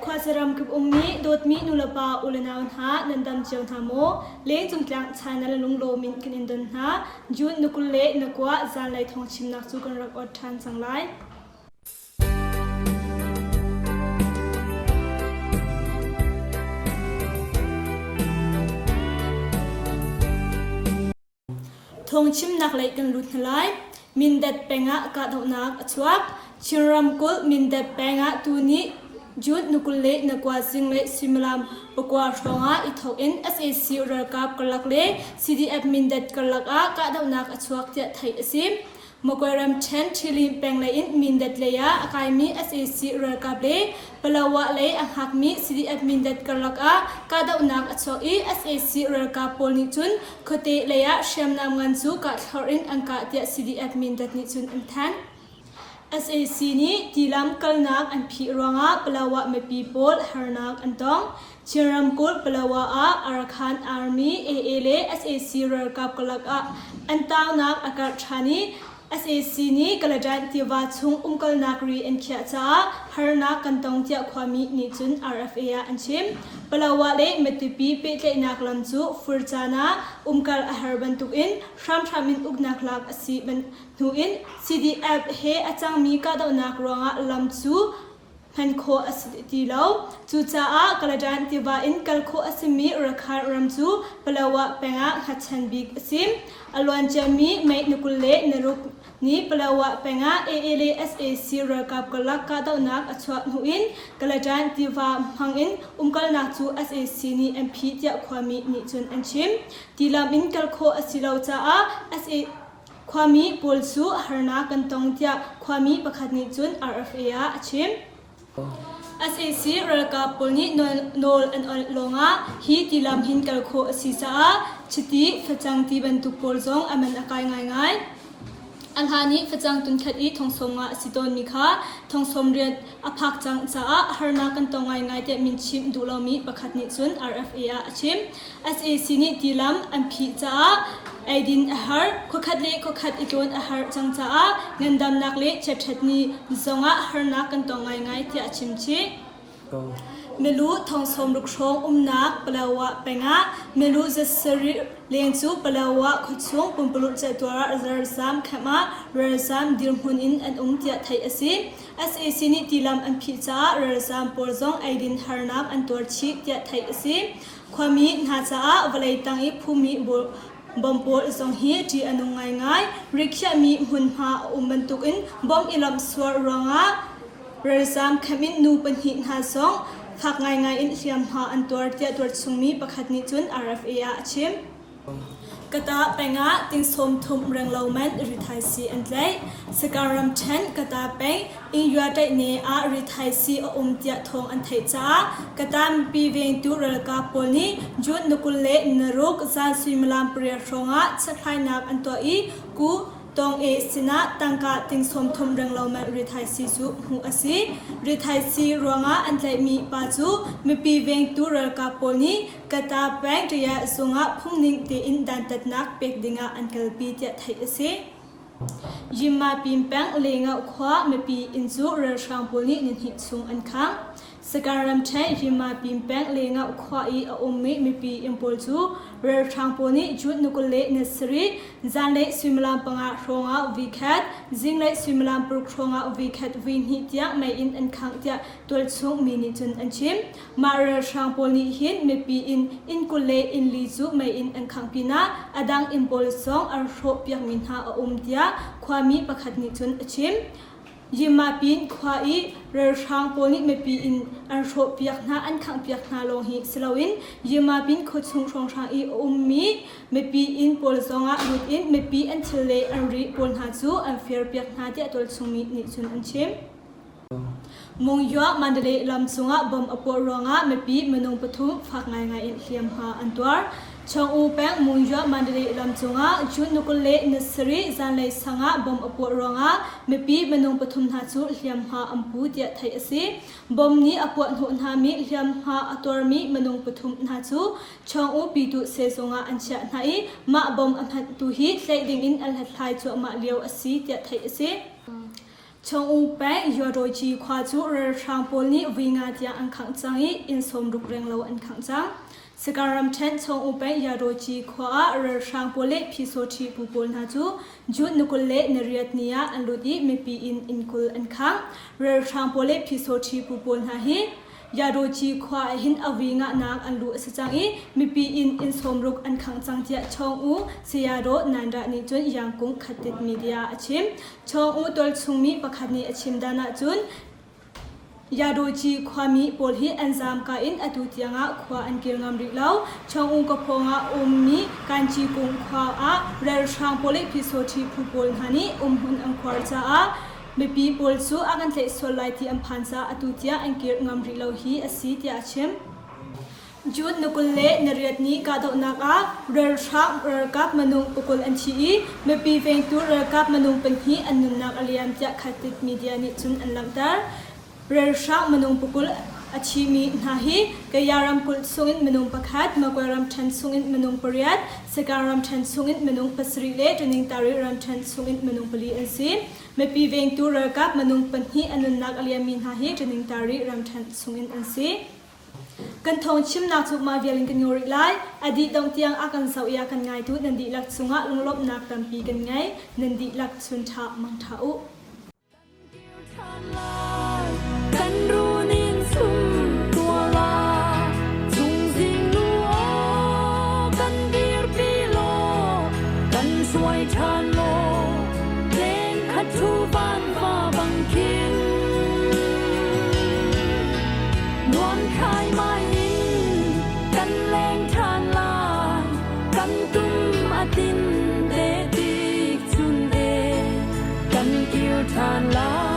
Khuasaram kip ummi dawtmi nulepa ulenau hna nan dam cio hna maw? Lengcung tlang China le lunglawm in kan in don hna. June na 20 le na kua zanlei thawng chimnak cu kan rak ot ṭhan cang lai. Phungchimnak lei kan lut hna lai. Mindat peng ah kahdohnak a chuak. Chin ramkulh Mindat peng ah tuni June ni 20 le ni kua zinglei suimilam pakua hrawng ah i thawk in sac ralkap karlak le CDF Mindat karlak ah kahdohnak a chuak tiah theih a si. Magway ramṭhen Ṭhilin peng lei in Mindat lei ah a kaimi sac ralkap le Palawa lei a hngakmi CDF Mindat karlak ah kahdohnak a chuak i sac ralkap pawl nih cun khuate lei ah hriamnam ngan cu kahthlorh in an kah tiah CDF Mindat nih cun an thanh. Sac nih tilam kalnak an phih ruangah Palawa mipi pawl harnak an tong. Chin ramkulh Palawa ah Arakan Army AA le sac ralkap karlak ah an taunak a karh ṭhan i sac nih Kaladan tiva chung umkalnak ri an khiah caah harnak kan tong tiah khuami nih cun RFA ah an chim. Palawa le Matupi pehtlaihnak lam cu fur caan ah umkal a har bantukin hramhram in uknak lak a si hnu in CDF he a cangmi kahdohnak ruangah lam cu hman khawh a si ti lo. Cucaah Kaladan tiva in kal khawh a simi Rakhine ram cu Palawa peng ah hngatchan bik a si. A luanciami May ni 20 le ni ruk ni Palawa peng ah AA le sac ralkap karlak kahdohnak a chuah hnu in Kaladan tiva hmang in umkalnak cu sac nih an phih tiah khuami nih cun an chim. Tilam in kal khawh a si lo caah sac Khuami pawl cu harnak kan tong tiah khuami pakhat nih cun RFA ah a chim. Sac ralkap pawl nih nawl an awnh lawngah hi tilam hin kal khawh a si caah chiti, facang ti bantuk pawl zong a man a kai ngaingai. A hlan i facang tunkhat i thong 50 a si tawnmi kha thong 80 a phak cang caah harnak kan tong ngaingai tiah min chimh duh lomi pakhat nih cun RFA ah a chim. Sac nih tilam an phih caah eidin a har, khuakhat le khuakhat i tlawn a har cang caah ngandamnak le chiatṭhat ni zongah harnak kan tong ngaingai tiah a chim chih. Milu thong 60 hrawng umnak Palawa peng ah milu 900 leng cu Palawa khuachung pumpululh certuar ah ralzaam camp ah ralzaam dirhmun in an um tiah theih a si. Sac nih tilam an phih caah ralzaam pawl zong eidin harnak an tuar chih tiah theih a si. Khuami hna caah vawlei tang i phumi bom pawl zong hi ṭih a nung ngaingai. Rikhiahmi hmunhma a um bantukin bom i lawmhsuar ruangah ralzaam camp in nu pahnih hna zong fak ngaingai in hliamhma an tuar tiah tuarchungmi pakhat nih cun RFA ah a chim. Kata peng ah ting 30 renglo man rithaisii an tlaih. Sagaing ramṭhen Kata peng Ingyua ṭaihne ah rithaisii a um tiah thawng an theih caah Kata mipi vengtu ralkap pawl nih June ni 26 zan suimilam pariat hrawngah chekhlainak an tuah i Ku Tawng E sinah tangka ting 30 renglo man rithaisii cu hmuh a si. Rithaisii ruangah an tlaihmi pa cu mipi vengtu ralkap pawl nih Kata peng Ṭiah zungah phungning tein dantatnak pek dingah an kalpi tiah theih a si. Yinmapin peng Lengauh khua mipi inn cu ralhrang pawl nih nihnih chung an khangh. Sagaing ramṭhen Yinmapin peng Lengauh khua i a ummi mipi inn pawl cu ralhrang pawl nih June ni 27 zanlei suimilam panga hrawngah voikhat, zinglei suimilam paruk hrawngah voikhat voihnih tiang mei in an khangh tiah tualchung mi nih cun an chim. Mah ralhrang pawl nih hin mipi inn inn 20 le inn li cu mei in an khangh pinah a dang inn pawl zong an hrawh piakmi hna a um tiah khuami pakhat nih cun a chim. Yimapin khua i ralhrang pawl nih mipi inn an hrawh piak hna an khangh piak hna lawng hi si loin Yimapin khuachung hrawnghrang i a ummi mipi inn pawl zongah lut in mipi an thil le an ri pawl hna cu an fir piak hna tiah tualchungmi nih cun an chim. Mungywah Mandalay lam cungah bomb a puah ruangah mipi minung pathum fak ngaingai in hliamhma an tuar. Chong-U peng Mungywah Mandalay lam cungah June ni 27 zanlei sang ah bomb a puah ruangah mipi minung pathum hna cu hliamhma an pu tiah theih a si. Bomb nih a puah hnawh hna mi hliamhma a tuarmi minung pathum hna cu Chong-U Pyituh sehzung ah an chiah hna i mah bomb a hmanhtu hi tlaih dingin an hlathlai cuahmah lio a si tiah theih a si. Chong-ung peng Yuadoji khua cu ralhrang pawl nih vui nga tiang an khangh cang i inn 60 renglo an khangh cang. Sagaing ramṭhen Chong-ung peng Yadoji khua ah ralhrang pawl le Pyisoṭhi bu pawl hna cu June ni 28 ni ah an lut i mipi inn inn 20 an khangh. Ralhrang pawl le Pyisoṭhi bu pawl hna hi Yadoji khua ah hin a vui ngahnak an luh a si cang i mipi inn inn 60 an khangh cang tiah Chong-u Sayadaw Nandah nih cun Yangkung Khatit media ah a chim. Chong-u tualchungmi pakhat nih a chim dan ahcun Yadoci khuami pawl hi an zaam ka in atu tiangah khua an kir ngam rih lo. Chong-u khuaphawng ah ummi Kanci kung khua ah ralhrang pawl le Pyisoṭhi phu pawl hna nih umhmun an khuar caah mipi pawl cu a kan tlaih sual lai ti an phan caah atu tiang an kir ngam rih lo hi a si tiah a chim. June ni 28 ni kahdohnak ah ralhrang ralkap minung pakul an thi i mipi vengtu ralkap minung pahnih an nunnak a liam tiah Khatit media nih cun an langhter. Ralhrang minung pakul a thimi hna hi Kaya ramkulh chungin minung pakhat, Magway ramṭhen chungin minung pariat, Sagaing ramṭhen chungin minung pasarih le Taningtari ramṭhen chungin minung pali an si. Mipi vengtu ralkap minung pahnih a nunnak a liammi hna hi Taningtari ramṭhen chungin an si. Kan thawngchimnak cu mah vial in kan ngaw rih lai. A dih dongh tiang a kan zoh i a kan ngaitu nan dihlak cungah lunglawmhnak tampi kan ngei. Nan dihlak chun ṭha mang ṭha u. Kan runin sum tuala chungzing nu aw kan dirpi law kan suai ṭhan law leng khat thu van va bang khin Nuam khai mai in kan leng ṭhan lai, kan tum a tin te tik chun e, kan kir ṭhan lai.